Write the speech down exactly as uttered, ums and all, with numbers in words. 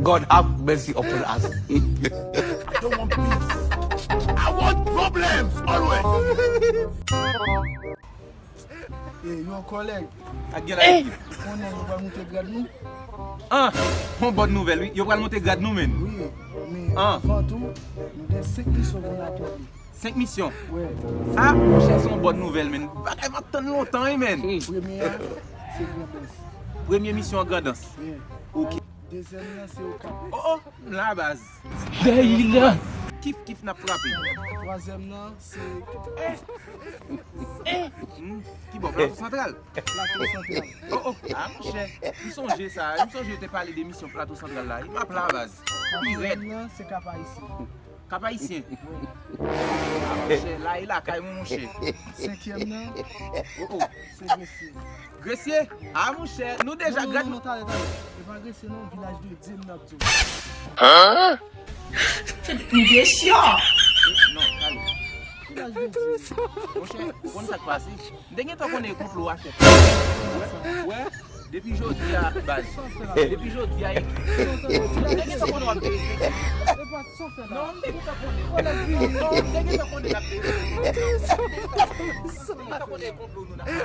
God have mercy upon us. I don't want peace. I want problems always. Ey, yo kòlèg, Ak gen la ekip. Konnen yo pral moute grad nou? Ah, yon bòn nouvèl wi. Yo pral monte grad nou menm. Wi, men anvan tou, nou gen senk misyon pou n akonpli. Senk misyon. Wè. Ah, monchè, se yon bòn nouvèl menm. Bagay m ap tann lontan wi menm. Premye a, se Grandans. Premye misyon an Grandans. Wi. Ok. Dezyèm nan, se Okap. Oh oh, m la baz. Dayila. Kif kif n ap frape. Twazyèm nan, se Hmm, ki bò, Plato Santral. Plato Santral. Oh oh, ah monchè, m sonje sa. M sonje yo te pale de misyon Plato Santral la. M ap la baz. Pi rèd. Katriyèm nan, se Kap Ayisyen. Kap Ayisyen. Ah monchè, la e lakay mwen monchè. Senkyèm nan, Oh oh. Se Gresye. Gresye? Ah monchè, nou deja Non, grad. Non, non, talè, talè. E pa Gresye non, Vilaj de Dye m ap di w. Mdesyo. Non, talè. Vilaj de Dye. Monchè, ou konn sa k pase? M te gentan konnen konplo a chèf. Wè, depi jodi a baz. Depi jodi a epi. M te gentan konnen w ap dezide. E pa sa w fè la. Non, m te gentan konnen. Non, m te gentan konnen n ap dezide. M te gentan konnen konplo nou n ap fè.